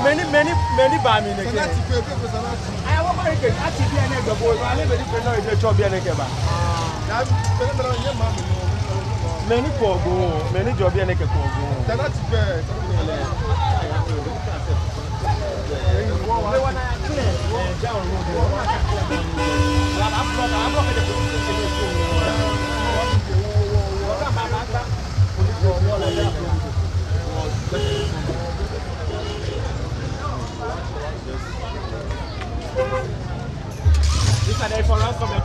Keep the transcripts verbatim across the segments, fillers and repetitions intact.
Mɛni, mɛni, mɛni ba mli nɛkɛ? Aya, wɔkɔ nɛkɛ, atsɛ biɛ nɛɛ gbɛ bo, ale bɛ ni fɛɛ nɔ ejɛ tsɔ biɛ nɛɛ kɛba. Mɛni kɔɔ go, mɛni jɔ biɛ nɛɛ kɛ kɔɔ go. This are the for us coming.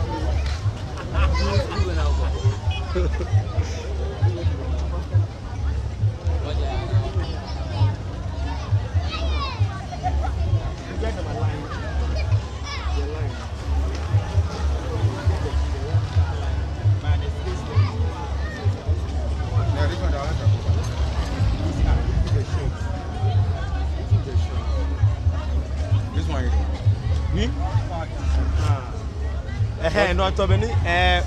This one here. Hmm? Ah. Ɛhɛɛ, no, to be ni, eh,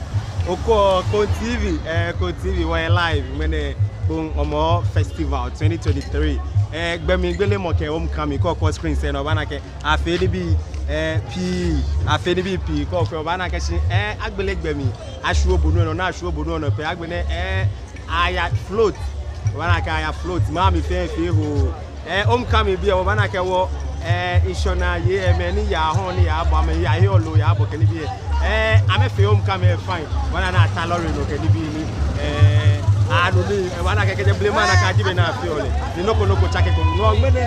okɔ Koom T V, eh, Koom T V, wɔyɛ live, ŋmɛnɛ Kpoŋ Hɔmɔ Festival twenty twenty-three. Eh, gbɛmigbele mɔ kɛ homecoming, kɛ okɔ screen sɛɛ nɔ, obaana akɛ afee nibii, eh, pii, afee nibii pii, kɛ okɔ obaana akɛ shi, eh, agbele gbɛmi, ashwie obonu nɔ, ni ashwie obonu nɔ pɛ, agbɛnɛ, eh, aya float. Obaana akɛ aya float. Mɛi amli fɛɛ fee hoo. Eh, homecoming biɛ, obaana akɛ wɔ, eh, ŋshɔnaa yei, eh, mɛi ni yaa hɔɔŋ ni yaabɔ, amɛyahe loo yaabɔ kɛ nibii. Eh, amɛfee homecoming, eh, fine. Obaana ni ata lɔle nɔ kɛ nibii ni. Eh, anu ni, eh, obaana akɛ kɛjɛ blema nakai ji bɔ ni afeɔ lɛ. Ni nɔ ko nɔ ko tsakeko. No ŋmɛnɛ,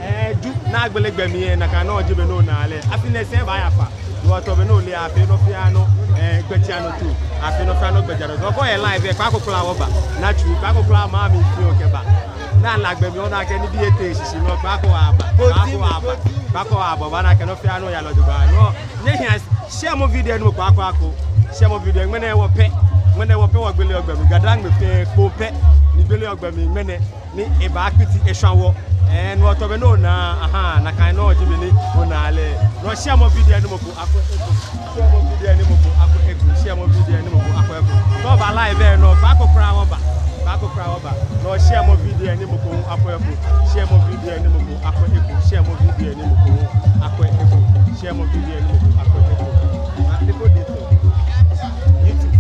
eh, Ju ni agbele gbɛmi, eh, nakai nɔŋŋ ji bɔ ni onaa lɛ. Afi nɛɛ sɛɛ baaya fa. Wɔtɔ be nɔ lɛ afee nɔ fɛɛ nɔ, eh, gbɛjianɔtoo. Afee nɔ fɛɛ nɔ gbɛjianɔtoo. Kɛ oyɛ live, eh, kpaako kwraa wɔba. Naa tsu, kpaako kwraa mɛi amli fɛɛ okɛba. Ni ala gbɛmi, ona akɛ nibii etee shishi nɔ, kpaako wɔba. Kpaako wɔba. Kpaako wɔba, obaana akɛ nɔ fɛɛ nɔ yaa lɔ jogbaŋŋ. No, nyɛhiɛ, share mɔ video ni mɔ kpaako ako. Share mɔ video, ŋmɛnɛ wɔ pɛ. Ŋmɛnɛ wɔ pɛ wɔgbeleɔ gbɛmi. GaDangme fɛɛ kpo pɛ. Ni gbeleɔ gbɛmi, ŋmɛnɛ. Ni eba akpiti eshwa wɔ. Eh, no wɔtɔ be nɔ naa, aha, nakai nɔŋŋ ji bɔ ni onaa lɛ. No share mɔ video ni mɔ ko ako eko. Share mɔ video ni mɔ ko ako eko. Share mɔ video ni mɔ ko ako eko. Kɛ oba live lɛ nɔ, kpaako kwraa wɔba. Kpaako kwraa wɔba. No share mɔ video ni mɔ ko ako eko. Share mɔ video ni mɔ ko ako eko. Share mɔ video ni mɔ ko ako eko. Share mɔ video ni mɔ ko ako eko. Na eko de so. YouTube.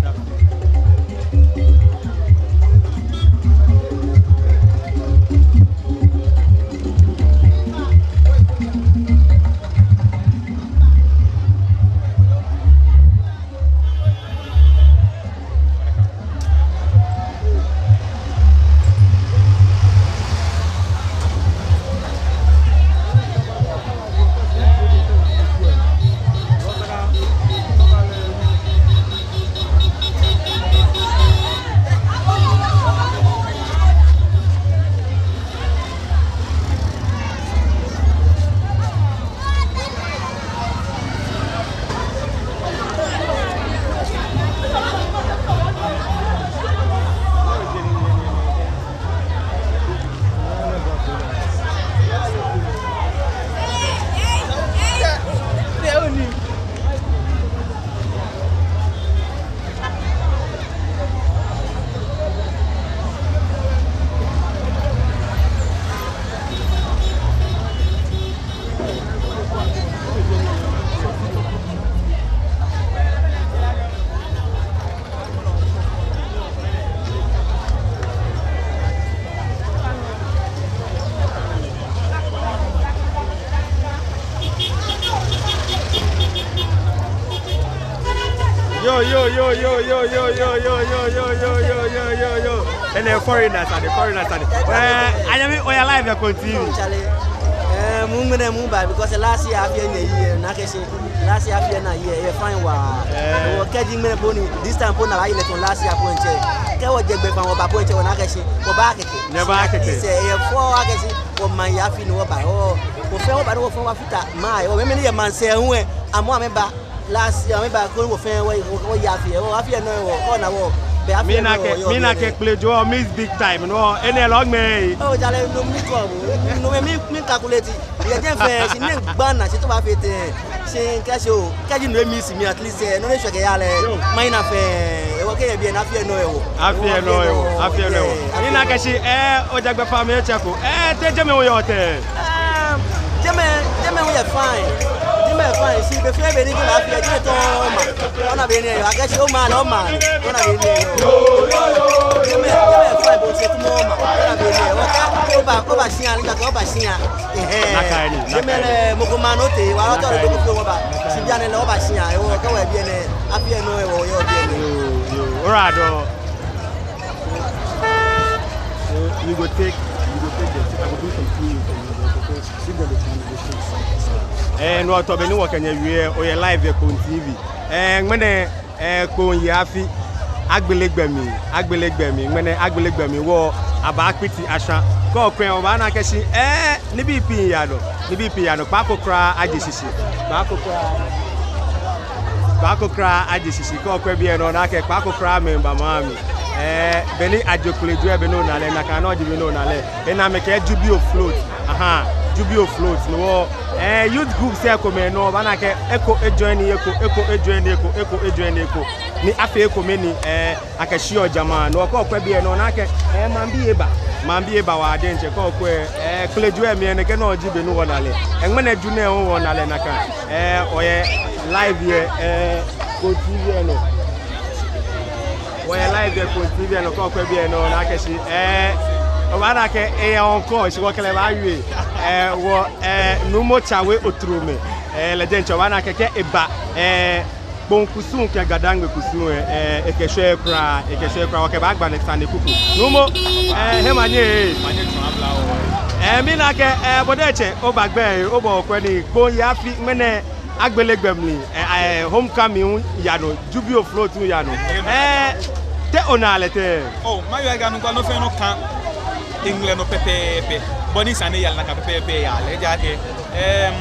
Yo, yo, yo, yo. Ɛnɛ foreigners adi, foreigners adi. Ɛɛ, Anyami, oyɛ live yɛ Koom T V. Charlie, ɛɛ, mɔ ŋmɛnɛ mɔ ba because last year afi nɛɛ yɛ, nakai shi. Last year afi nɛɛ yɛ, yɛ fine waa. Ɛɛ. Wɔ kɛji ŋmɛnɛ po ni, this time po ni abaye lɛ tɔn last year po ŋtsɛ. Kɛ wɔjɛ gbɛ fine wɔba po ŋtsɛ wɔnakai shi. Wɔba kɛkɛ. Nyɛba kɛkɛ. Shi yɛ fɔ akɛ shi. Wɔmaŋ yɛ afi ni wɔba. Wɔ, wɔfɛɛ wɔba ni wɔfɛɛ wɔfata. Maŋ, wɔ mɛi ni yɛ maŋsɛɛ hu ɛ. Amɛ, amɛba. Last year, amɛba koni wɔ fɛɛ wɔ, wɔ, wɔya afi, wɔ afi nɔ wɔ, kɔ na wɔ, bɛ afi nɔ wɔ, yɔ, mina kɛ, mina kɛ Kplejoo miss big time, no, enɛ lɔ ŋmɛ. Oh, Charlie, no, mi kɔ, no, mi, mi calculate. Yɛ jɛn fɛɛ, shi ni gba na, shi to ba fee tɛ, shi kɛ shi o, kɛji no miss mi at least, eh, no ni shwɛ kɛya lɛ, maŋ nɛɛ fɛɛ, wɔ kɛ yɛ biɛ nɛɛ afi nɔ wɔ. Afi nɔ wɔ, afi nɔ wɔ. Mina kɛ shi, eh, ojɛ gbɛ fine mɛi tsɛ ko, eh, te jɛmɛ oyɔɔ tɛŋŋ? Ehm, jɛmɛ, jɛmɛ hu yɛ fine. Jɛmɛ yɛ fine. Shi be fɛɛ be ni jɛmɛ afi yɛ, jɛmɛ tɔɔɔ maŋ. Ona bɔ ni eyɔɔ. Akɛ shi omaŋ, omaŋ. Ona bɔ ni eyɔɔ. Jɛmɛ, jɛmɛ yɛ fine, bo shi otumɔ maŋ. Ona bɔ ni eyɔɔ. Oba, oba shia, ni kɛ oba shia. Ehɛɛ. Nakai ni, nakai ni. Jɛmɛ lɛ, mɔ ko maŋ nɔ tee. Wɔ tɔ lɛ, nakai ni. Mɔ ko fee wɔba. Shi bianɛ lɛ, oba shia. Ewo, kɛ wɔ biɛ nɛɛ. Afi nɔ wɔ, yɔ biɛ nɛɛ. Yoo, yoo. Ora dɔ. So you go take, you go take the seat. I go do some Q and A for you, but okay, give them the time to go. Eh, no, otɔ be ni wɔkɛ nyɛ wie, oyɛ live yɛ Koom T V. Eh, ŋmɛnɛ, eh, Koom yɛ afi, agbele gbɛ mli, agbele gbɛ mli, ŋmɛnɛ agbele gbɛ mli, wɔ, abaakpiti ashwa. Kɛ okwɛ, obaana akɛ shi, eh, nibii pii yaa nɔ, nibii pii yaa nɔ, kpaako kwraa aje shishi, kpaako kwraa. Kpaako kwraa aje shishi, kɛ okwɛ biɛ nɛɛ, ona akɛ kpaako kwraa miiba maŋ mli. Eh, be ni ajo Kplejoo, be ni ona lɛ, nakai nɔŋŋ ji be ni ona lɛ. Ena amɛkɛɛ Jubio float. Aha, Jubio float. No hewɔ, eh, youth groups komɛi nɔ, obaana akɛ eko ejoin eko, eko ejoin eko, eko ejoin eko. Ni afee ekome ni, eh, akɛshiɔ jama. No hewɔ kɛ okwɛ biɛ nɛɛ, ona akɛ, eh, maŋbii eba. Maŋbii eba waa diɛŋtsɛ, kɛ okwɛ, eh, Kplejoo mli nɛɛ, nɛkɛ nɔŋŋ ji be ni wɔna lɛ. Eh, ŋmɛnɛ June nɛɛ hu wɔna lɛ nakai. Eh, wɔyɛ live yɛ, eh, Koom T V nɔ. Wɔyɛ live yɛ Koom T V nɔ, kɛ okwɛ biɛ nɛɛ, ona akɛ shi, eh, obaana akɛ, eh, eyɛ ŋkɔ, shi wɔkɛ lɛ baawie. Eh, wɔ, eh, Nuumo Tsawe Otromɛ. Eh, lɛ diɛŋtsɛ, obaana akɛ, kɛ eba, eh, Kpoŋ kusum kɛ Gadangme kusum, eh, eh, ekɛshwɛɛɛ kwraa, ekɛshwɛɛɛ kwraa, wɔkɛbaagba nɛɛ sane kuku. Nuumo, eh, he manye. Manye tsu abla o. Eh, mina akɛ, eh, bo diɛŋtsɛ, oba gbɛ, obɔ kwɛ ni, Kpoŋ yɛ afi, ŋmɛnɛ, agbele gbɛ mli, eh, eh, homecoming hu yaa nɔ, Jubio float hu yaa nɔ. Eh, te ona lɛ tɛŋŋ? Oh, mayɔ ega nukpa nɔ fɛɛ nɔ kã. Eŋlɛ nɔ pɛpɛɛpɛ. Bɔ ni sane yaa lɛ nakai pɛpɛɛpɛ eyaa lɛ. Ejaakɛ, em,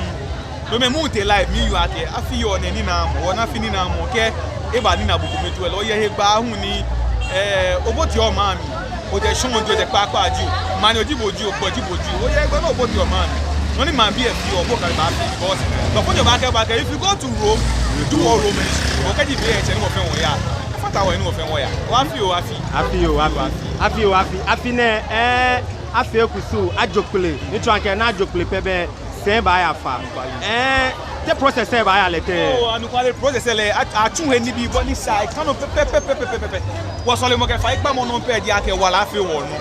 no mli mɔ tee live mli yɔɔ akɛ, afi yɔɔ nɛɛ ninaamɔ, wɔna afi ninaamɔ kɛ, eba nina bo kome too lɛ, oyɛ hegbɛ hu ni, eh, oboteɔ maŋ mli, ojɛ shɔŋŋ jio, ojɛ kpakpa jio, maŋ ni oji bo jio, gbɔ ji bo jio, oyɛ hegbɛ ni oboteɔ maŋ mli. Nɔ ni maŋbii lɛ feɔ, bo kɛ lɛ baafee, because, nɔ ko ni obaakɛɛ, baakɛɛ, if you go to Rome, you do all Romans. Okɛji be lɛ etsɛ ni wɔfɛɛ wɔya. Efata wɔ ni wɔfɛɛ wɔya. Wɔ afi oo, afi. Afi oo, afi. Afi oo, afi. Afi nɛɛ, eh, afee kusum, ajo kple. Ni tsɔɔ akɛ ni ajo kple pɛ bɛ, sɛi baaya faa. Eh, te process lɛ baaya lɛ tɛŋŋ? Oh, anɔkwale process lɛ, a, atsu he nibii bɔ ni sa, ekã nɔ pɛpɛɛpɛ. Wɔsɔlemɔ kɛ faikpamɔ nɔ pɛ ji akɛ wala afee wɔnɔ.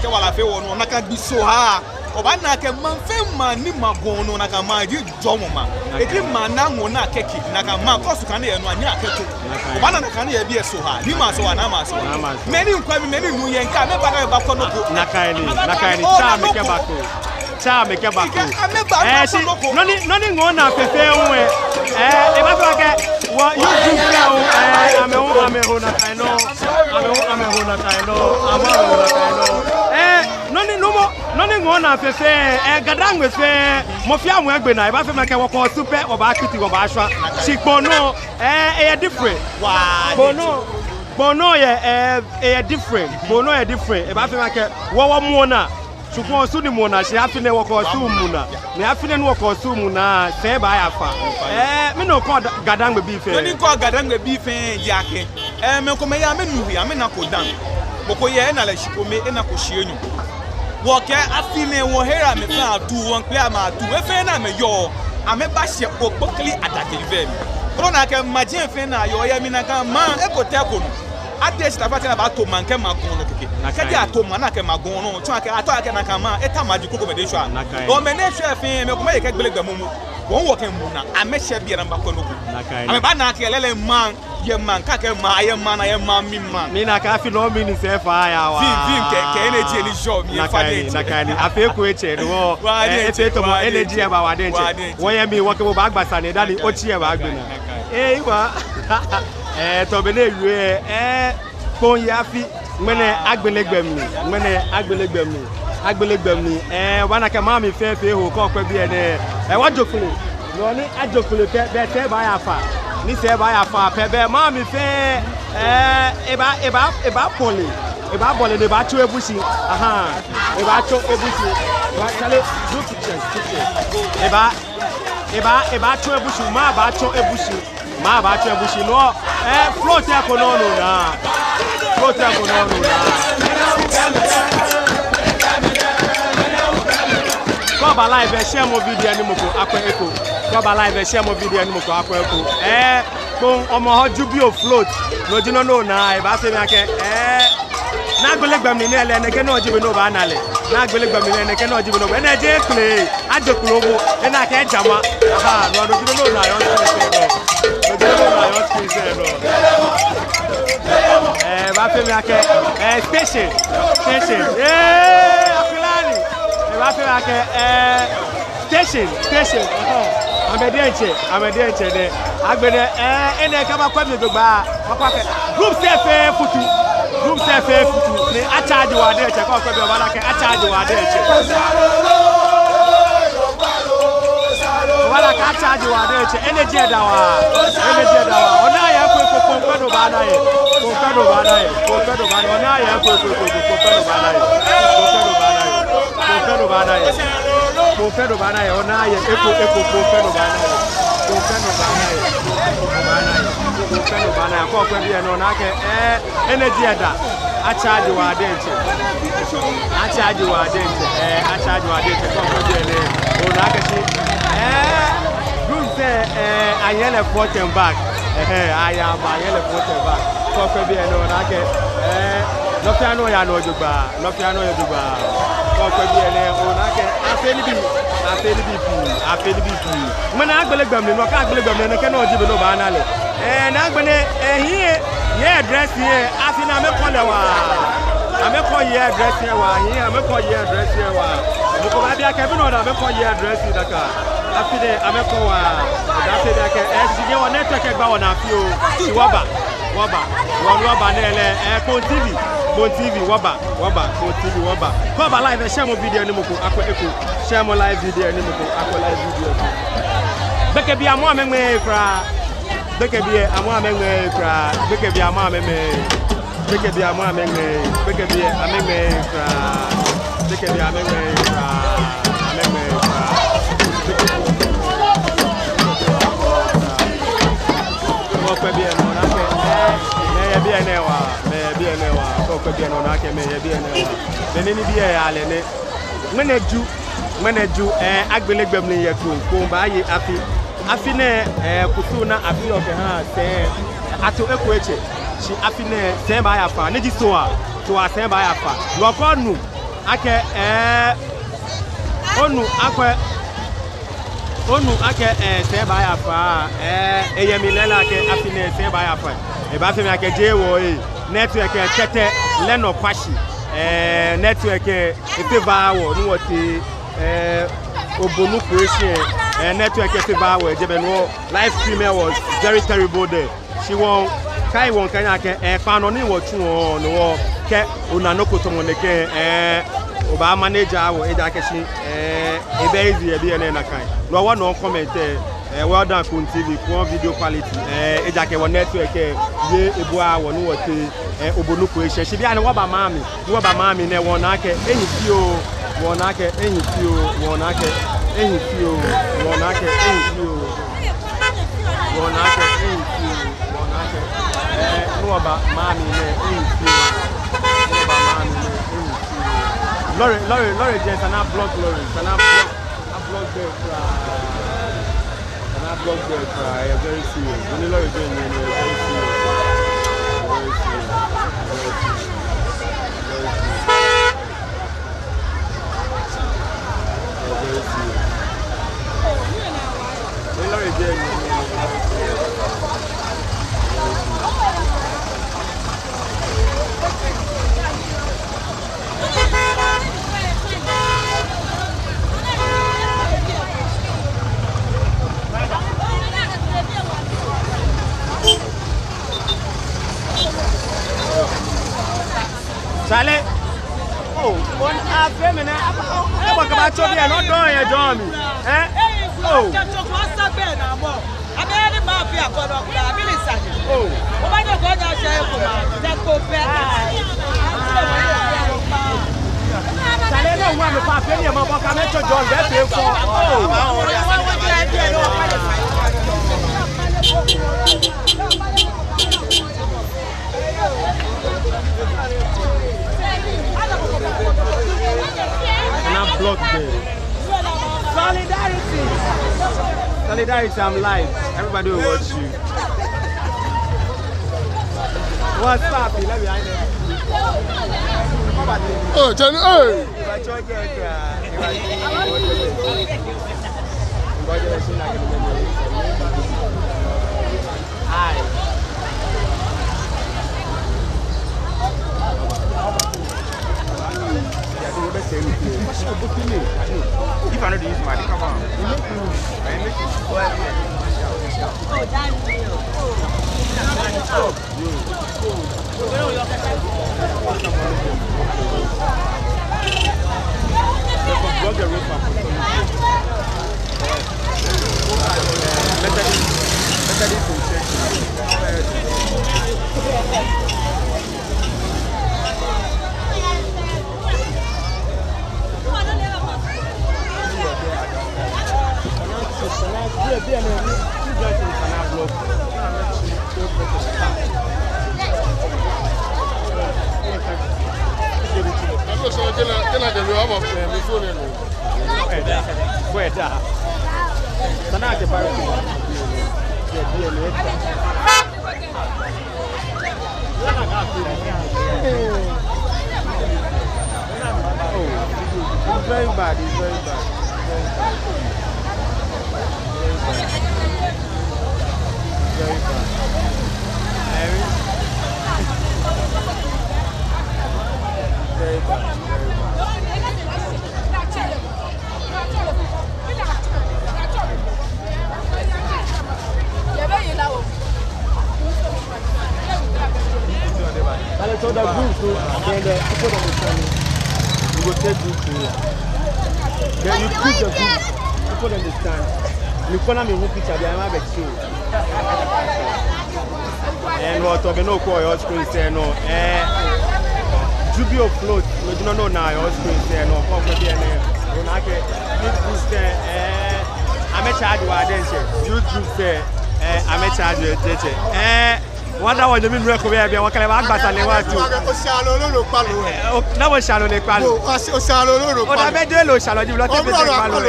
Kɛ wala fee wɔnɔ, nakai gbi Sohaa. Obaana akɛ maŋ fɛɛ maŋ ni maŋ gɔŋ nɔ, nakai maŋ ji jɔɔmɔ maŋ. Nakai. Eji maŋ ni aŋɔ naa kɛkɛ, nakai maŋ kɔsu kane yɛ nɔ, anyɛ akɛto. Nakai. Obaana nakai ni yɛ biɛ Sohaa, ni maŋ Sohaa, naa maŋ Sohaa. Naa maŋ Sohaa. Mɛi ni ŋkɔ mi, mɛi ni nu yɛ ŋkɛ, amɛba kɛ amɛbakɔ nɔ ko. Nakai ni, nakai ni, tsɛ amɛkɛbakɔ. Tsɛ amɛkɛbakɔ. Ŋkɛ amɛba kɛ amɛbakɔ nɔ ko. Eh, shi, nɔ ni, nɔ ni ŋɔɔ naa fɛfɛɛfɛɛ hu, eh, eh, ebaafee akɛ, wɔ, youth group fɛɛ hu, eh, amɛ hu, amɛho nakai nɔŋŋ. Amɛ hu, amɛho nakai nɔŋŋ. Amɛ hu, amɛho nakai nɔŋŋ. Eh, nɔ ni, nuumo, nɔ ni ŋɔɔ naa fɛfɛɛfɛɛ, eh, Gadangme fɛɛ, mɔ fɛɛ mɔ egbe naa, ebaafee mi akɛ wɔkɛ Osu pɛ, wɔbaakpiti, wɔbaashwa. Shi Kpoŋ nɔ, eh, eyɛ different. Waa, Kpoŋ nɔ, Kpoŋ nɔ yɛ, eh, eyɛ different. Kpoŋ nɔ yɛ different. Ebaafee mi akɛ, wɔ, wɔmuɔ naa. Shi Kpoŋ Osu ni muɔ naa, shi afi nɛɛ wɔkɛ Osu mu naa. Ni afi nɛɛ ni wɔkɛ Osu mu naa, sɛi baaya faa. Eh, mɛni okɛɔ Ga-, Gadangme bii fɛɛ? Nɔ ni mikɛɔ Gadangme bii fɛɛ ji akɛ, eh, mɛi komɛi yaa, amɛnuuu he, amɛnako dã. Mɔ ko yɛ, enaa lɛ shikome, enako shii enyɔ. Wɔkɛɛ afi nɛɛ wɔhereɔ amɛ fɛɛ atuu, wɔmiikpele amɛ atuu. He fɛɛ he ni amɛyɔɔ, amɛbaashɛ kpokpokli adadi fɛɛ mli. Kɛ ona akɛ maji fɛɛ ni ayɔɔ yɛ mli nakai maŋ, eko tɛ eko nɔ. Ade shi taflatsɛ ni abaato maŋ kɛ maŋ gɔŋ nɔ kɛkɛ. Nakai. Kɛji ato maŋ naa kɛ maŋ gɔŋ nɔ, tsɔɔ akɛ, atsɔɔ akɛ nakai maŋ, eta maji krokomɛi ni eshwɛ. Nakai. Ɔɔ, mɛi ni eshwɛ fɛɛ, mɛi komɛi yɛ kɛ gbele gbɛ momo. Wɔŋ wɔkɛ mu naa, amɛshɛ biɛ ni amɛbakɔ nɔ ko. Nakai. Amɛbaana akɛ lɛɛlɛŋ maŋ Yɛ maŋ, kɛ akɛɛ maŋ, ayɛ maŋ, ayɛ maŋ mli maŋ. Ni nakai afi nɔ mli ni sɛɛ faa yaa waa. Vim, vim, kɛ, kɛ energy ni jɔ mli, efa diɛŋtsɛ. Nakai ni, nakai ni. Afi eko etsɛ, no hewɔ, wa diɛŋtsɛ, efee tamɔ energy lɛ baawa diɛŋtsɛ. Wa diɛŋtsɛ. Wɔyɛ mli, wɔkɛ bo baagba sane, dani otsi lɛ baagbe naa. Nakai, nakai. Ee, wa. Ee, tamɔ bɔ ni ewie, ee, Kpone afi, ŋmɛnɛ agbele gbɛ mli, ŋmɛnɛ agbele gbɛ mli, agbele gbɛ mli. Ee, wɔna akɛ maŋ mli fɛɛ fee hoo, kɛ okwɛ biɛ nɛɛ. Ee, wɔjo kpele. Nɔ ni ajo kpele pɛ, bɛ sɛɛ baaya faa. Ni sɛɛ baaya faa pɛ, bɛ maŋ mli fɛɛ, ee, ebaa, ebaa, ebaabɔle. Ebaabɔle ni ebaatso ebu shi. Ahaa. Ebaatso ebu shi. Wa, chale, do pictures, pictures. Ebaa, ebaa, ebaatso ebu shi. Maŋ baatso ebu shi. Maŋ baatso ebu shi nɔ. Ee, float lɛ eko nɔŋŋ nɔ naa. Float lɛ eko nɔŋŋ nɔ naa. Kɛ oba live lɛ, share mɔ video lɛ ni mɔ ko akwɛ eko. Kɛ oba live lɛ, share mɔ video lɛ ni mɔ ko akwɛ eko. Ee, Kpone Hɔmɔwɔ Ju Bio float. No ji nɔ ni nɔ naa, ebaafee mi akɛ, ee, ni agbele gbɛ mli nɛɛ lɛ, nɛkɛ nɔŋŋ ji bɔ ni obaana lɛ. Ni agbele gbɛ mli nɛɛ, nɛkɛ nɔŋŋ ji bɔ ni obaana lɛ. Enɛ jeee kpele, ajo kpele obo, enɛ akɛ jama. Ahaa, no, no ji nɔ ni nɔ naa yɛ screen lɛ nɔ. No ji nɔ ni nɔ naa yɛ screen lɛ nɔ. Ee, ebaafee mi akɛ, ee, station, station. Ee, akwɛlɛ ni. Ebaafee mi akɛ, ee, Station, station. Ɛhɛɛ. Amɛ diɛŋtsɛ, amɛ diɛŋtsɛ nɛ. Agbɛnɛ, ee, enɛ kɛ makwɛ mli jogbaŋŋ. Makwɛ akɛ groups lɛ fɛɛ futu. Groups lɛ fɛɛ futu. Ni acharge wɔ diɛŋtsɛ. Kɛ okwɛ biɛ obaana akɛ acharge wɔ diɛŋtsɛ. Obaana akɛ acharge wɔ diɛŋtsɛ. Energy lɛ da waa. Energy lɛ da waa. Onaa yɛ eko eko, Kpone fɛɛ nɔ obaana yɛ. Kpone fɛɛ nɔ obaana yɛ. Kpone fɛɛ nɔ obaana yɛ. Onaa yɛ eko eko eko, Kpone fɛɛ nɔ obaana yɛ. Kpone fɛɛ nɔ obaana yɛ. Kpone fɛɛ nɔ obaana yɛ. Kpone fɛɛ nɔ obaana yɛ. Onaa yɛ eko eko, Kpone fɛɛ nɔ obaana yɛ. Kpone fɛɛ nɔ obaana yɛ. Kpone fɛɛ nɔ obaana yɛ. Kpone fɛɛ nɔ obaana yɛ. Kɛ okwɛ biɛ nɛɛ ona akɛ, ee, energy lɛ da. Acharge wɔ diɛŋtsɛ. Acharge wɔ diɛŋtsɛ. Ee, acharge wɔ diɛŋtsɛ. Kɛ okwɛ biɛ nɛɛ ona akɛ shi, ee, groups lɛ, ee, ayɛ lɛ front and back. Ɛhɛɛ, aya ba, ayɛ lɛ front and back. Kɛ okwɛ biɛ nɛɛ ona akɛ, ee, nɔ fɛɛ nɔ yaa nɔ jogbaŋŋ. Nɔ fɛɛ nɔ yɛ jogbaŋŋ. Kɛ okwɛ biɛ nɛɛ ona akɛ afee nibii, afee nibii pii, afee nibii pii. Ŋmɛnɛ agbele gbɛ mli, no kɛ agbele gbɛ mli, nɛkɛ nɔŋŋ ji bɔ ni obaana lɛ. Ee, ni agbɛnɛ, ee, hii lɛ, yei dress lɛ, afi nɛɛ amɛkɔ lɛ waa. Amɛkɔ yei dress lɛ waa, hii, amɛkɔ yei dress lɛ waa. Mɔ ko baabi akɛ bɔ ni nɔ ni amɛkɔ yei dress lɛ nakai. Afi nɛɛ amɛkɔ waa. Daa fe daa kɛ, ee, shi nyɛ wɔ network lɛ gba wɔnaa fioo. Shi wɔba, wɔba, wɔ, wɔba nɛɛ lɛ, ee, Kpone T V, Kpone T V, wɔba. Wɔba, Kpone T V, wɔba. Kɛ oba live lɛ, share mɔ video ni mɔ ko akwɛ eko. Share mɔ live video ni mɔ ko akwɛ live video. Gbekɛbii amɛŋmɛɛɛ kwraa. Gbekɛbii amɛ, amɛŋmɛɛɛ kwraa. Gbekɛbii amɛ, amɛŋmɛɛɛ. Gbekɛbii amɛ, amɛŋmɛɛɛ. Gbekɛbii amɛŋmɛɛɛ kwraa. Gbekɛbii amɛŋmɛɛɛ kwraa. Amɛŋmɛɛɛ kwraa. Kɛ okwɛ biɛ nɛɛ ona akɛ, ee, mɛi yɛ biɛ nɛɛ waa. Mɛi yɛ biɛ nɛɛ waa. Kɛ okwɛ biɛ nɛɛ ona akɛ mɛi yɛ biɛ nɛɛ waa. Mɛni ni biɛ yaa lɛ nɛ. Ŋmɛnɛ Ju, ŋmɛnɛ Ju, ee, agbele gbɛ mli yɛ Kpone, Kpone baaye afi. Afi nɛɛ, ee, kusum ni afi yɔɔ kɛha sɛi. Ato eko etsɛ, shi afi nɛɛ sɛi baaya faa. Ni ji Sohaa, Sohaa sɛi baaya faa. Lɔkɔ nu akɛ, ee, onu akɛ, onu akɛ, ee, sɛi baaya faa, ee, eyɛ mli lɛɛlɛŋ akɛ afi nɛɛ sɛi baaya faa. Ebaafee mi akɛ jeee wɔ, ee, network lɛ tɛtɛ lɛ nɔ kwa shi, ee, network lɛ efavour wɔ ni wɔtee, ee, Obonu Creation, ee, network lɛ efavour wɔ, jɛmɛ nɔ live stream lɛ was very terrible there. Shi wɔkai, wɔkanya akɛ, ee, kpaa nɔ ni wɔtsuɔ nɔ, wɔkɛ ona nɔ ko tamɔ nɛkɛ, ee, obaa manage wɔ, ejaakɛ shi, ee, ebɛ easy yɛ biɛ nɛɛ nakai. No hewɔ nɔ comment lɛ, ee, well done Kpone T V, Kpone video quality, ee, ejaakɛ wɔ network lɛ, yei ebua wɔ ni wɔtee, ee, Obonu Creation. Shi bianɛ wɔba maŋ mli. Ni wɔba maŋ mli nɛɛ, wɔna akɛ ehi fioo, wɔna akɛ ehi fioo, wɔna akɛ ehi fioo, wɔna akɛ ehi fioo, wɔna akɛ ehi fioo, wɔna akɛ, ee, ni wɔba maŋ mli nɛɛ ehi fioo, ni wɔba maŋ mli nɛɛ ehi fioo. Lorry, lorry, lorry jɛ, esa ni a block lorry, esa ni a block, a block gbɛ kwraa. Esa ni a block gbɛ kwraa, ɛyɛ very serious. Bɔ ni lorry jɛ nɛɛ, ɛyɛ very serious. Very serious. Very serious. Very serious. Ɛyɛ very serious. Bɔ ni lorry jɛ nɛɛ, ɛyɛ very serious. Very serious. Ale. Oh, on a family. Ebo kaba tso bi no don ye jomi. Eh? Oh. Amɛ ni ma fi akɔlɔ kula, amɛ ni sa. Oh. O ba nyɛ ko nya sɛ ko ma, tɛ ko pɛ. Sale no wa mi pa pe ni ma bɔ ka mɛ tso John bɛ pe ko. Oh. Cannot block them. Solidarity. Solidarity, I'm live. Everybody will watch you. What's up? You love behind them. Oh, Johnny, hey. Hi. If I know the use my cover. Oh, it's very bad, it's very bad. Very bad. Very bad. Very bad. Very bad. But it's all the good, so then the people understand. You go take good thing. Then you put the good, people understand. You call me who picture, they are not the show. And what of no call your screen say no. Eh, Jubio float. No, you know, now your screen say no. Come for the name. Onake, you put say, eh, amɛ charge wa dɛŋtsɛ. You put say, eh, amɛ charge wa dɛŋtsɛ. Eh, what I want to mean, we come here, we can have a battle, we want to. Oshalo lo lo palo. Eh, o-, na mo shalo le palo. O, oshalo lo lo palo. O, na me de lo shalo, di lo te be palo.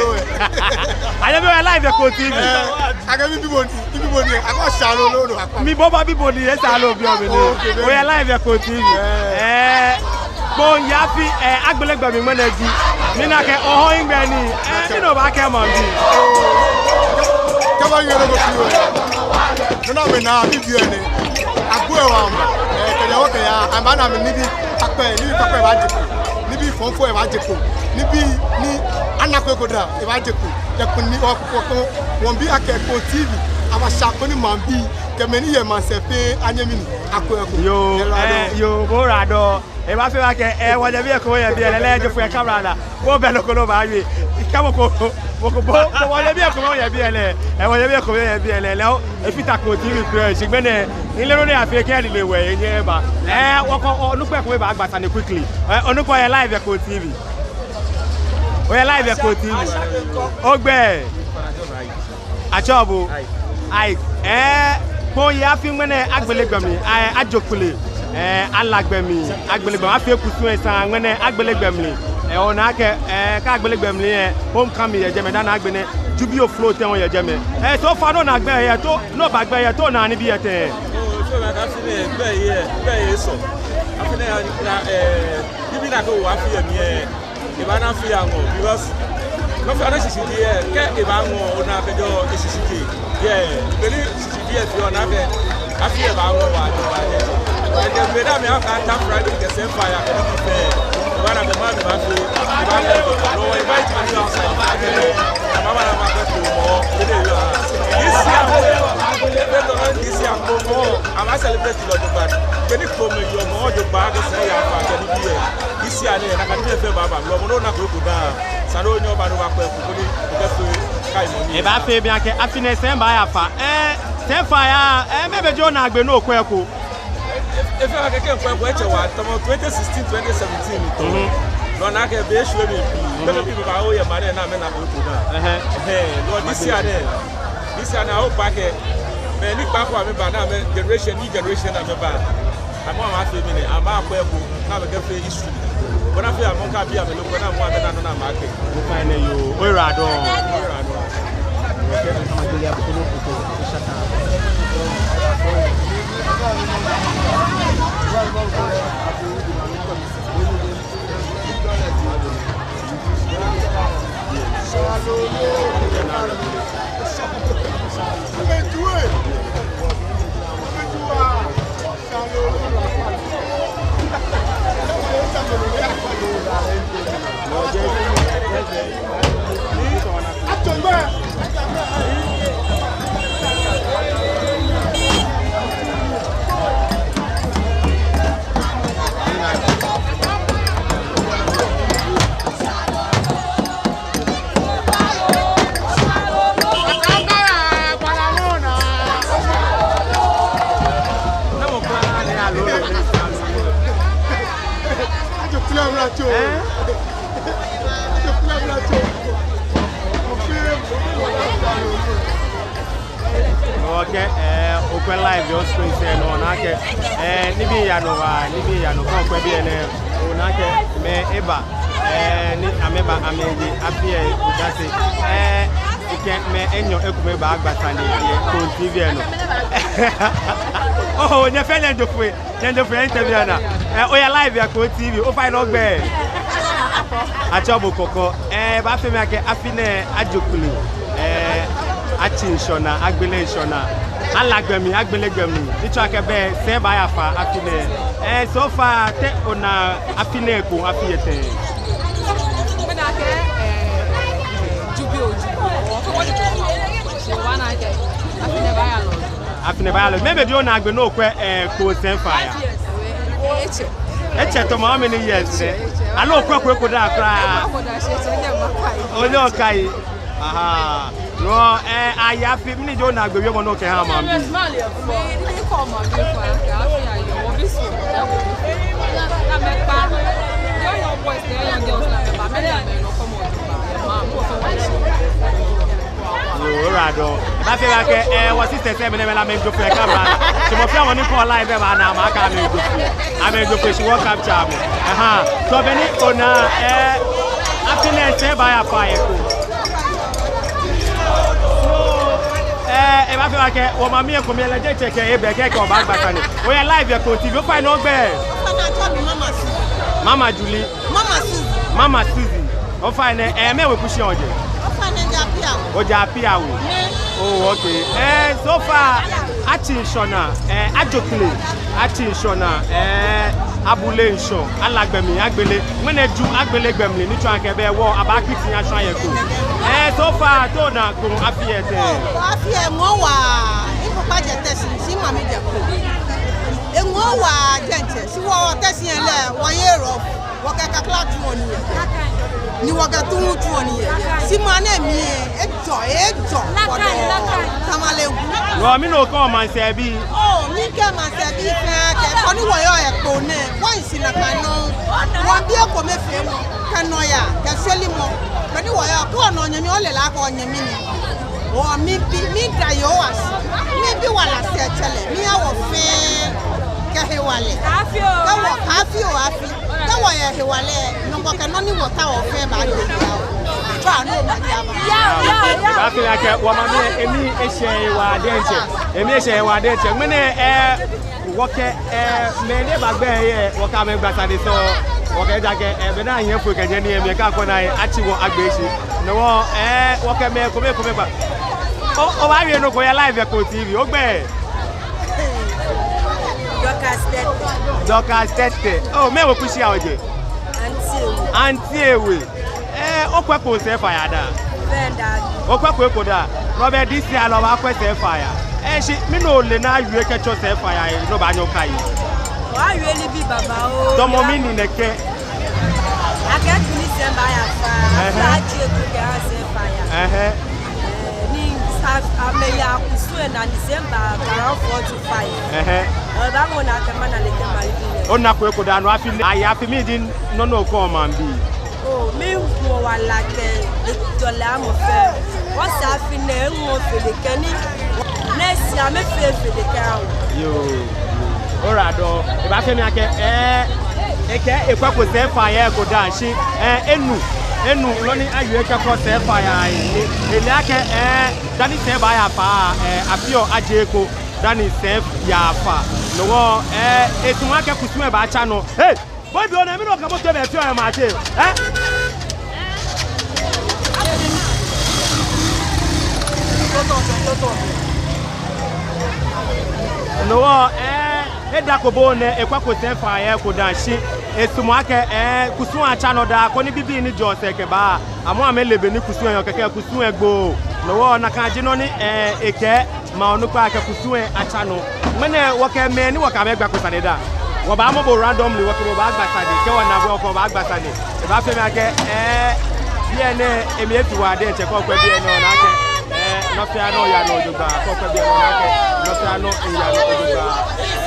Ayɛ mi wɔ live yɛ Koo T V. Eh, akɛ mi bi bo ni, mi bi bo ni, akɛ oshalo lo lo akpa. Mi bo ba bi bo ni, yɛ shalo bi o mi ni. Okay, baby. Oyɛ live yɛ Koo T V. Eh. Eh, Kpone Afi, eh, agbele gbɛ mli ŋmɛnɛ ji. Mina akɛ ohɔi gbɛ ni, eh, mɛni obaakɛɛ maŋbii. Kɛ ba yɛ lɛ ko fi wɛ. Nɔ ni amɛna mi bi ɛ nɛ. Agbo ɛ wa. Eh, kɛjɛ wɔ kɛya, amɛna mi nibii kpakpai, nibii kpakpai baaje kpo. Nibii fɔŋfɔŋ baaje kpo. Nibii ni anaaa eko da, ebaaje kpo. Yɛ Kpone ni wɔ, wɔ, wɔ, wɔmiibi akɛ Koo T V, abasha koni maŋbii kɛ mɛi ni yɛ maŋsɛɛ fɛɛ anyɛ mɛni, akwɛ eko. Yoo, eh, yoo, bo ra dɔ. Ebaafee akɛ, eh, wɔnyɛmi eko yɛ biɛ lɛ, lɛ, jɛ fue kamera la. Bo bɛ loko lo ba ye. Ika mɔ ko, mɔ ko bo, bo wɔnyɛmi eko yɛ biɛ lɛ. Eh, wɔnyɛmi eko yɛ biɛ lɛ, lɛ, o, efata Koo T V kpɛ, shi ŋmɛnɛ, ile no ne afee kɛ ni le wɛ, enyɛ ba. Eh, wɔkɔ, o, onukpa ko baagba sane quickly. Eh, onukpa yɛ live yɛ Koo T V. Oyɛ live yɛ Koo T V. Ogbɛi. Atsɛɔ bo. Ai. Eh, Kpone Afi ŋmɛnɛ agbele gbɛ mli, eh, ajo kpele, eh, ala gbɛ mli, agbele gbɛ mli, afee kusum lɛ saŋŋ ŋmɛnɛ agbele gbɛ mli. Eh, ona akɛ, eh, kɛ agbele gbɛ mli lɛ, homecoming yɛ jɛmɛ, dani agbɛnɛ, Jubio float lɛ hu yɛ jɛmɛ. Eh, so far nɔ ni agbɛ yɛ, to, nɔ ni agbɛ yɛ, to ona nibii yɛ tɛŋŋ. Oh, so na ka fi ne, gbɛ yɛ, gbɛ yɛ sɔ. Afi ne, eh, nibii ni akɛwo afi yɛ mli lɛ. Ebaana afi lɛ aŋɔɔ, because nɔ fɛɛ nɔ shishijee lɛ, kɛ ebaaŋɔɔ, ona akɛ ejɔ eshishijee. Yeah, beni shishijee lɛ feɔ, ona akɛ afi lɛ baaŋɔɔ waa, jɔ waa, jɛ. Ɛkɛ be ni amɛkata Friday kɛ sɛɛ fire, kɛ nibii fɛɛ. Ebaana akɛ maŋ mli baafee, ebaaŋɔɔ, no, wɔ invite mɛi ni outside, akɛ maŋ, maŋ, maŋ, maŋ, ko mɔ, ele yɔ. This year, ebe tɔ, this year, ko mɔ, ama Celebrate lɛ jogbaŋŋ. Kɛ ni Kpone yɔɔ mɔ jogbaŋŋ, akɛ sɛɛ yaafa kɛ nibii. This year nɛɛ, nakai nibii fɛɛ baaba. Lɛ mɔ ni onako eko dã, esa ni onyɛ oba ni obakwɛ eko koni okɛfee kaimɔ nii. Ebaafee bianɛ akɛ afi nɛɛ sɛɛ baayafa. Ɛɛ, sɛɛ faya. Ɛɛ, mɛɛ be ji onaagbee ni okwɛ eko? Efee akɛ kɛ mikwɛ eko, etsɛ waa, tamɔ twenty sixteen, twenty seventeen ni tɔɔ. Mhm. Lɛ ona akɛ be eshwie mɛi pii. Mhm. Mɛi pii baa, oyɛ mɛi ni amɛnako eko dã. Ɛhɛɛ. Ɛhɛɛ, lɛ this year nɛɛ, this year nɛɛ, awo ba akɛ mɛi ni kpaako amɛba, ni amɛ generation, new generation amɛba. Amɛ, amɛfee mɛni, amɛkwɛ eko, ni amɛkɛfee history. Bɔ ni afee amɛka bi amɛ loko, ni amɛ amɛna nɔ ni amɛkɛ. Ofainɛ yoo, oyiwaladɔŋŋ. Oyiwaladɔŋŋ. Okay, ɛɛ, okwɛ live yɛ screen lɛ nɔ, ona akɛ, ɛɛ, nibii yaa nɔ waa, nibii yaa nɔ, kɛ okwɛ biɛ nɛɛ, ona akɛ mɛi eba, ɛɛ, ni amɛba, amɛye afi lɛ odase, ɛɛ, ekɛ mɛi enyɔ ekome baagba sane yɛ Kpone T V lɛ nɔ. Oh, nyɛ fɛɛ nyɛjo foi. Nyɛjo foi, interview nɛɛ. Ɛɛ, oyɛ live yɛ Kpone T V, ofainɛ ogbɛi? Atsɛɔ bo Kɔkɔ. Ɛɛ, ebaafee mi akɛ afi nɛɛ ajo kpele. Ɛɛ, atsi ŋshɔnaa, agbele ŋshɔnaa. Ala gbɛ mli, agbele gbɛ mli. Ni tsɔɔ akɛ bɛ sɛɛ baayafa afi nɛɛ. Ɛɛ, so far, te ona afi nɛɛ ekoŋŋ afi yɛ tɛŋŋ? Mɛni akɛ, ɛɛ, jubi o, jubi o. Afi nɛɛ baaya lɛ. Afi nɛɛ baaya lɛ. Mɛɛ be ji onaagbee ni okwɛ, ɛɛ, Kpone sɛɛ faya? Five years. Etsɛ. Etsɛ tamɔ how many years nɛ? Aloo okwɛko eko da kwraa? Onyɛŋ okai. Aha. No, ɛɛ, afi, mɛni ji onaagbee wiemɔ ni okɛhaa maŋbii? Yoo, oyiwaladɔŋŋ. Ebaafee mi akɛ, ɛɛ, wɔ sisters lɛ, mɛi nɛɛ amɛla amɛjo foi yɛ camera. Shi mɔ fɛɛ mɔ ni kɔɔ live lɛ baana amɛ akɛ amɛjo foi. Amɛjo foi shi wɔ capture amɛ. Aha. So be ni ona, ɛɛ, afi nɛɛ sɛɛ baayafa yɛ Kpone. Ɛɛ, ebaafee mi akɛ wɔ mami lɛ ekome lɛ, diɛŋtsɛ kɛ ebɛ kɛ kɛ obaagba sane. Oyɛ live yɛ Kpone T V, ofainɛ ogbɛi? Ofainɛ atsɛɔ mi Mama Suzy. Mama Julie. Mama Suzy. Mama Suzy. Ofainɛ, ɛɛ, mɛɛ weku shia ojɛ? Ofainɛ, mijɛ Apiawo. Ojɛ Apiawo? Nɛ. Oh, okay. Ɛɛ, so far, atsi ŋshɔnaa, ɛɛ, ajo kpele, atsi ŋshɔnaa, ɛɛ, abule ŋshɔ, ala gbɛ mli, agbele, ŋmɛnɛ ju, agbele gbɛ mli, ni tsɔɔ akɛ bɛ wɔ, abaakpiti ashwa yɛ Kpone. Ɛɛ, so far, te ona Kpone afi yɛ tɛŋŋ? Oh, afi lɛ eŋɔɔ waa, mikpakpa jɛ Teshie, shi mami jɛ Kpone. Eŋɔɔ waa diɛŋtsɛ, shi wɔ Teshie lɛ, wɔyɛ rough. Wɔkɛ kakla tsuɔ nii yɛ. Ni wɔkɛ tuŋ tsuɔ nii yɛ. Shi maŋ nɛɛ mli lɛ, ejɔ, ejɔ. Wɔdɔ. Tamale hu. Yoo, mɛni okɛɔ maŋsɛɛbii? Oh, mikɛɔ maŋsɛɛbii fɛɛ akɛ, nɔ ni wɔyɔɔ yɛ Kpone nɛɛ, wɔhi shi nakai nɔŋŋ. Wɔmiibi ekomefeemɔ, kɛ nɔyaa, kɛ shwelimɔ. Bɔ ni wɔyɔɔ, kɛ ona onyɛmi, ole lɛ akɛ onyɛmi ni. Oo, miibi, miida Yehowa shi. Miibi wala sɛɛtsɛlɛ, miiha wɔ fɛɛ kɛ hewalɛ. Kɛ wɔ, afi oo afi. Kɛ wɔyɛ hewalɛ, Nyɔŋmɔ kɛ nɔ ni wɔtaoɔ fɛɛ baagbele. Tswa ni omanye aba. Ebaafee mi akɛ wɔ mami lɛ, emii eshɛ ehe waa diɛŋtsɛ. Emii eshɛ ehe waa diɛŋtsɛ. Ŋmɛnɛ, ɛɛ, wɔkɛ, ɛɛ, mɛi ni baagba yɛ, wɔkɛ amɛ gba sane sɔŋŋ. Wɔkɛ ejaakɛ, ɛɛ, be ni anyɛ foi kɛjɛ ni emli kɛ akɔ naa lɛ, atsi wɔ agbee shi. No hewɔ, ɛɛ, wɔkɛ mɛi komɛi komɛi gba. Oo, obaawie nɔ ko yɛ live yɛ Kpone T V, ogbɛi? Dorcas Tetteh. Dorcas Tetteh. Oo, mɛɛ weku shia ojɛ? Auntie Ewe. Auntie Ewe. Ɛɛ, okwɛko sɛɛ faya da? Fɛɛ da. Okwɛko eko da? No be this year lɛ obaakwɛ sɛɛ faya? Ɛɛ, shi mɛni ole ni awie kɛtsɔ sɛɛ faa ya, no obaanyɛ okai? Wɔwie nibii babaoo. Tamɔ mɛni nɛkɛ? Akɛ kɛ ni sɛɛ baaya faa, ɛhɛɛ, afee aje eko kɛha sɛɛ faa ya. Ɛhɛɛ. Ɛɛ, ni sa-, amɛya kusum lɛ naa ni sɛɛ baa around four to five. Ɛhɛɛ. Ɛɛ, obaamɔ ni akɛ mana lɛ kɛ mali bi lɛ. Ona ko eko daa nɔ afi nɛɛ, afi mli ji nɔ ni okɛɔ maŋbii. Oo, miiŋɔ wala kɛ ejɔlɛ amɔ fɛɛ. Wɔsɛɛ afi nɛɛ ŋɔɔ fɛɛ lɛ kɛ ni nɛɛ shi amɛfee fɛɛ lɛ kɛha wɔ. Yoo. Ora dɔ, ebaafee mi akɛ, ɛɛ, ekɛɛ ekwɛko sɛɛ faa ya eko daa shi, ɛɛ, enu, enu nɔ ni awie kɛkɔ sɛɛ faa ya lɛ, ele akɛ, ɛɛ, dani sɛɛ baaya faa, ɛɛ, afeɔ aje eko dani sɛɛ yaa faa. No hewɔ, ɛɛ, esumɔɔ akɛ kusum lɛ baatsa nɔ. Hey! Boy, bi ona mi nɔ kɛ moto bɛ fio ya mate. Eh? No hewɔ, eh, edako bo nɛ, ekwɛko sɛɛ faa ya eko daa shi esumɔɔ akɛ, eh, kusum lɛ atsa nɔ daa, koni bibii ni jɔ sɛɛ kɛba. Amɛ amɛle bɔ ni kusum lɛ yɔɔ kɛkɛ kusum lɛ gbo. No hewɔ nakai ji nɔ ni, eh, ekɛɛ maŋ onukpai akɛ kusum lɛ atsa nɔ. Ŋmɛnɛ wɔkɛ mɛi ni wɔkɛ amɛ gba kpo sane daa. Wɔbaamɔ bo randomly, wɔkɛ bo baagba sane. Kɛ wɔna bo lɛ wɔkɛ bo baagba sane. Ebaafee mi akɛ, eh, biɛ nɛɛ, emli efi waa diɛŋtsɛ, kɛ okwɛ biɛ nɛɛ ona akɛ, eh, nɔ fɛɛ nɔ yaa nɔ jogbaŋŋ, kɛ okwɛ biɛ nɛɛ ona akɛ nɔ fɛɛ nɔ yaa nɔ jogbaŋŋ.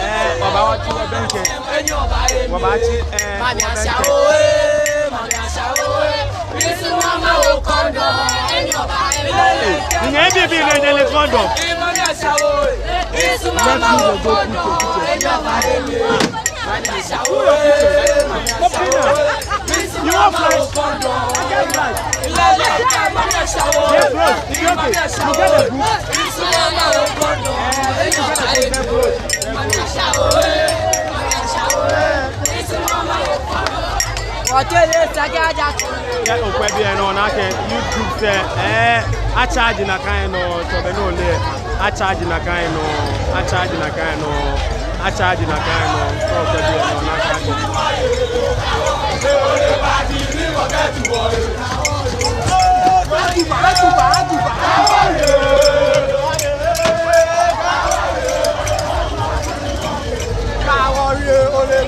Eh, wɔbaa wɔtsi wɔbɛŋkɛ. Wɔbaatsi, eh, wɔbɛŋkɛ. Ni nyɛ bibii nɛɛ nyɛle condom. You want fly? I get fly. Get close. It's okay. You get the book. Get close. Kɛ okwɛ biɛ nɛɛ ona akɛ youth group sɛɛ, eh, a-charge nakai nɔŋŋ, tsɔɔ bɔ ni ole, a-charge nakai nɔŋŋ, a-charge nakai nɔŋŋ, a-charge nakai nɔŋŋ, kɛ okwɛ biɛ nɛɛ ona akɛ.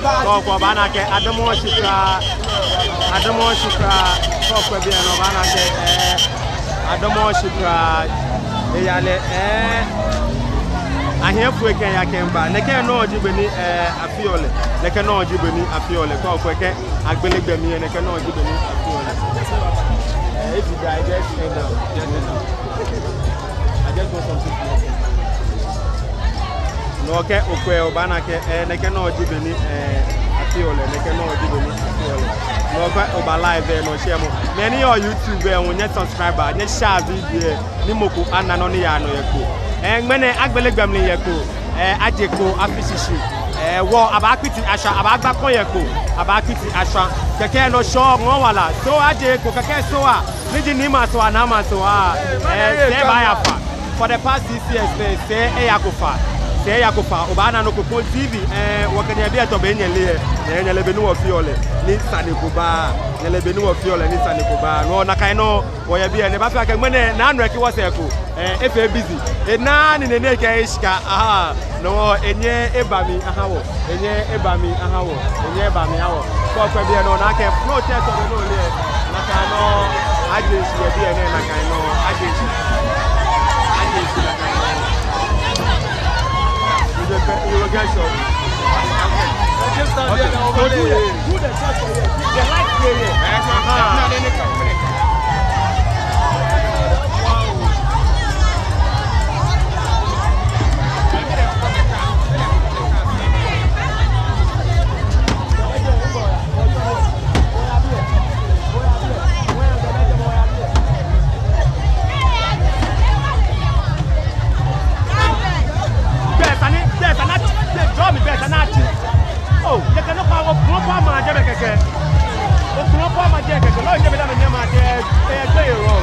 Kɛ okwɛ obaana akɛ adamɔɔɔ shi kwraa, adamɔɔɔ shi kwraa, kɛ okwɛ biɛ nɛɛ obaana akɛ, eh, adamɔɔɔ shi kwraa, eyaa lɛ, eh, ahiɛ foi kɛya kɛba, nɛkɛ nɔŋŋ ji bɔ ni, eh, afeɔ lɛ, nɛkɛ nɔŋŋ ji bɔ ni afeɔ lɛ, kɛ okwɛ kɛ agbele gbɛ mli lɛ, nɛkɛ nɔŋŋ ji bɔ ni afeɔ lɛ. Eh, if you die, just end up, just end up. I just want something to happen. No kɛ okwɛ obaana akɛ, eh, nɛkɛ nɔŋŋ ji bɔ ni, eh, afeɔ lɛ, nɛkɛ nɔŋŋ ji bɔ ni afeɔ lɛ. No kɛ oba live, eh, no share mɔ. Mɛi ni yɔɔ YouTube, eh, nyɛ subscribe, nyɛ share video, eh, ni mɔ ko ana nɔ ni yaa nɔ yɛ kpo. Eh, ŋmɛnɛ agbele gbɛ mli yɛ kpo. Eh, aje kpo afi shishi. Eh, wɔ abaakpiti ashwa, abaagba kɔŋ yɛ kpo, abaakpiti ashwa. Kɛkɛ no Shɔ ŋɔɔ wala. So aje kpo kɛkɛ so a. Ni ji ni ma so a, na ma so a. Eh, sɛɛ baaya faa. For the past six years, eh, sɛɛ eyako faa. Sɛɛ eyako faa. Obaana nɔ ko kpo T V, eh, wɔkɛ nyɛ biɛ tɔ bɛ nyɛle, eh, nyɛle bɔ ni wɔfeɔ lɛ. Ni sane ko ba. Nyɛle bɔ ni wɔfeɔ lɛ, ni sane ko ba. No nakai nɔŋŋ. Wɔyɛ biɛ nɛɛ, ebaafee akɛ ŋmɛnɛ, naa nɔ eki wɔsɛɛ ko, eh, efee busy. Enaa ni nɛɛ nɛɛ kɛ eshika, aha, no, enyɛ eba mli aha wɔ, enyɛ eba mli aha wɔ, enyɛ eba mli aha wɔ. Kɛ okwɛ biɛ nɛɛ ona akɛ flow tɛ tɔ bɔ ni ole, nakai nɔŋŋ, aje shishi yɛ biɛ nɛɛ, nakai nɔŋŋ, aje shishi, aje shishi nakai nɔŋŋ. You will get, you will get shot. Okay. So do the, do the shot for here. The light here, here. Uh-huh. Bɛɛ sane, bɛɛ sane, bɛɛ jɔ mi bɛɛ sane ati. Oh, yɛ kɛ nɔ kpa, okulɔ kpa ma jɛ bɛ kɛkɛ. Okulɔ kpa ma jɛ kɛkɛ. Lɔ jɛ bɛ da mɛ nyɛ ma jɛ, eh, jɛ yɛ rɔ.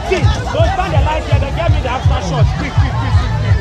See, go stand the light here, then get me the after shot. Quick, quick, quick, quick, quick.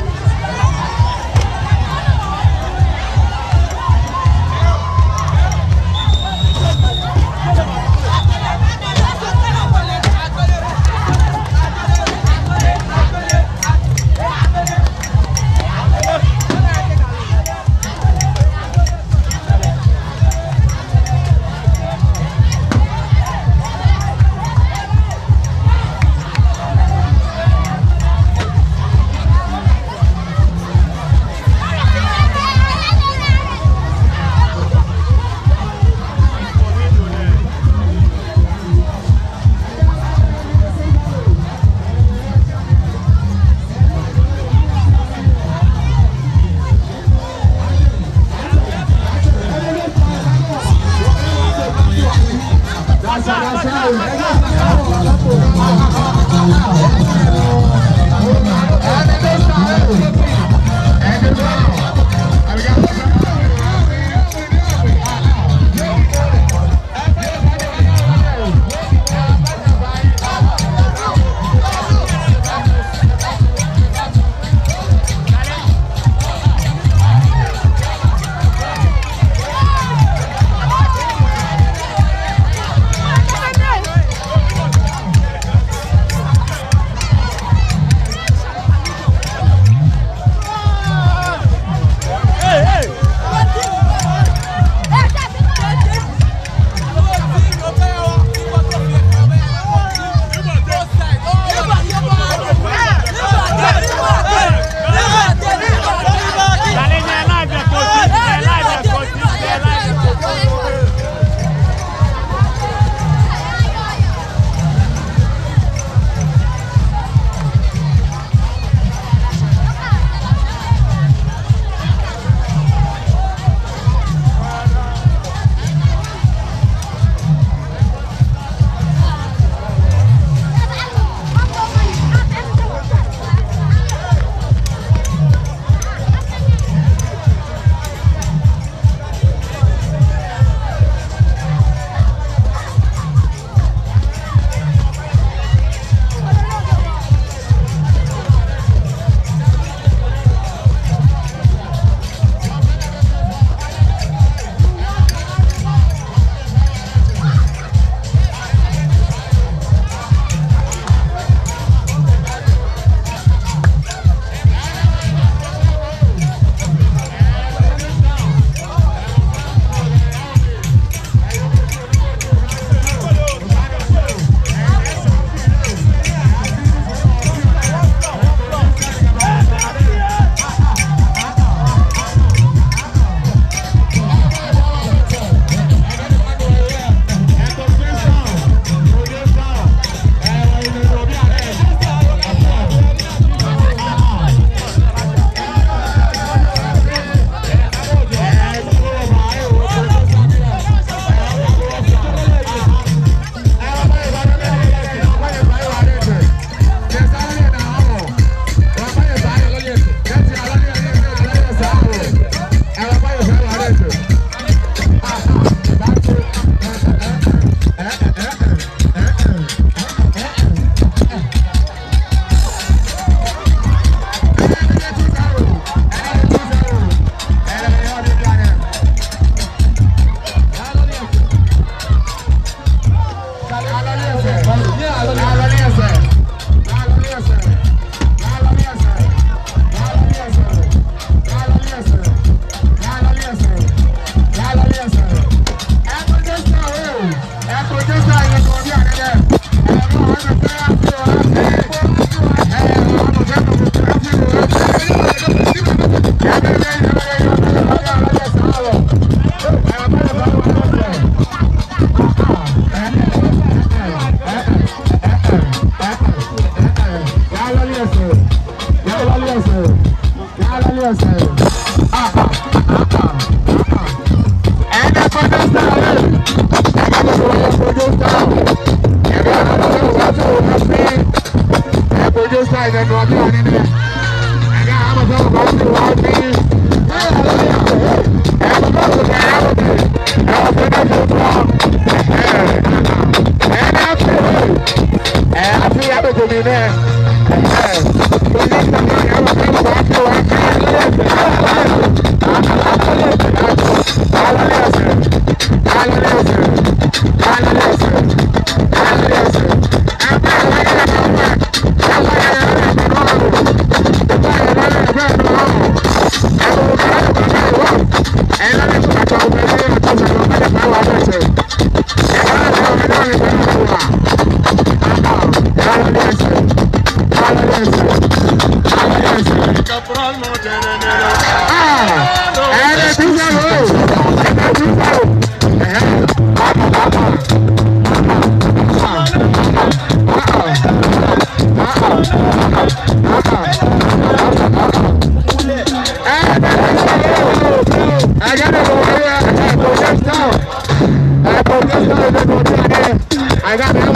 Exclusive from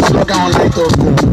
Slogan Online Top Four.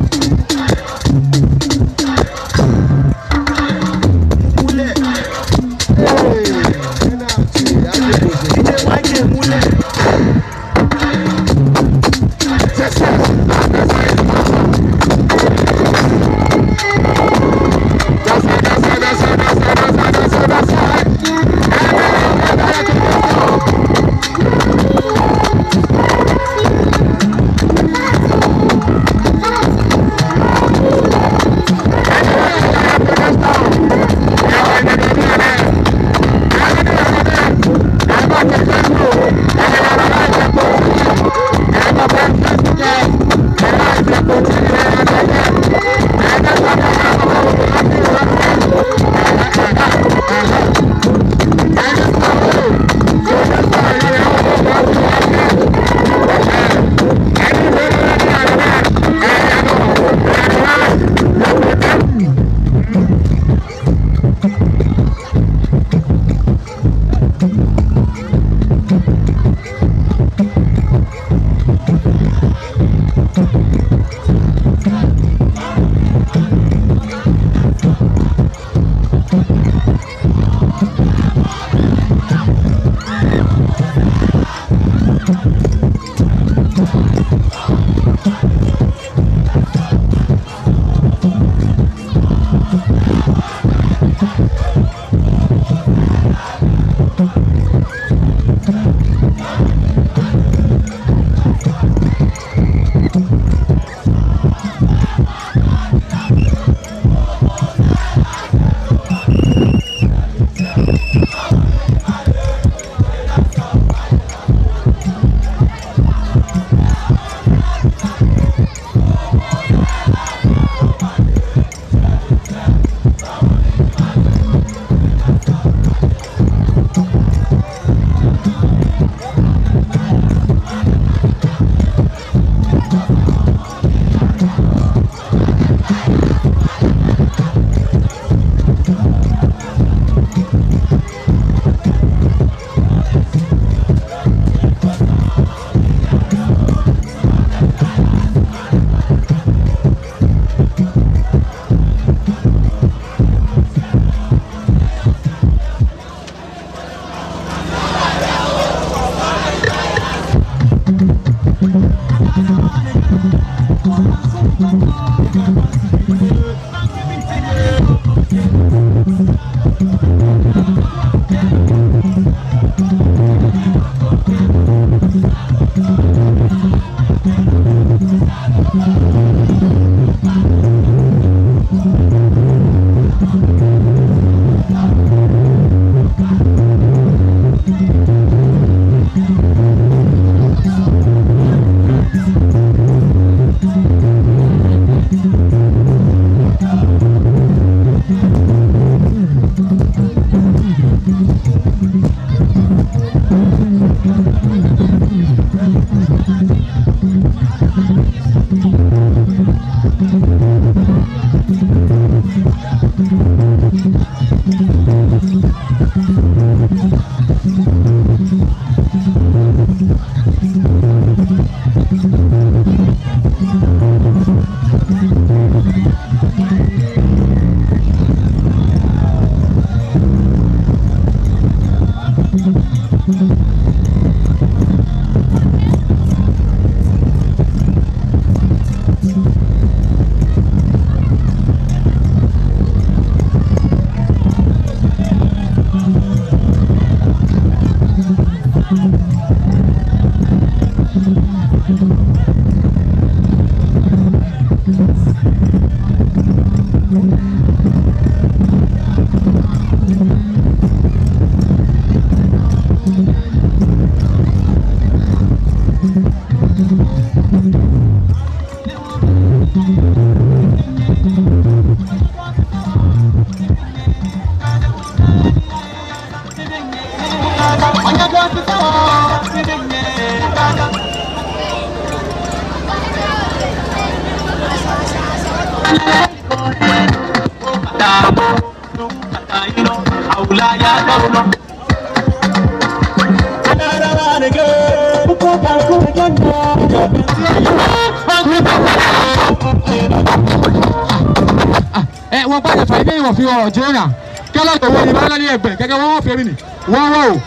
Ɛ, wɔkpa nyɛ fai, be wɔfeɔ, jeee naa. Kɛ lɔle wo ni balɔle yɛ gbɛ, kɛkɛ wɔfee mɛni? Wɔwo.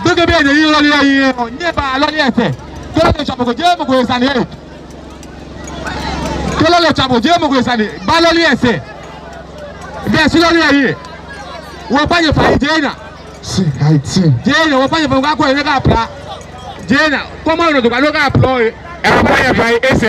Gbekɛbii ni yɔɔ lɔle yɛ, nyɛba lɔle yɛ sɛɛ. Kɛ lɔle tsa mɔ ko, jeee mɔ ko esani yɛ. Kɛ lɔle tsa mɔ ko, jeee mɔ ko esani. Ba lɔle yɛ sɛɛ. Be shi lɔle yɛ. Wɔkpa nyɛ fai, jeee naa. Si, ai, ti. Jeee naa, wɔkpa nyɛ fai, wɔkpa nyɛ fai, jeee naa. Kɔmɔ nɔ to ka lɔ ka plɔ yɛ. Ɛ, wɔkpa nyɛ fai, ese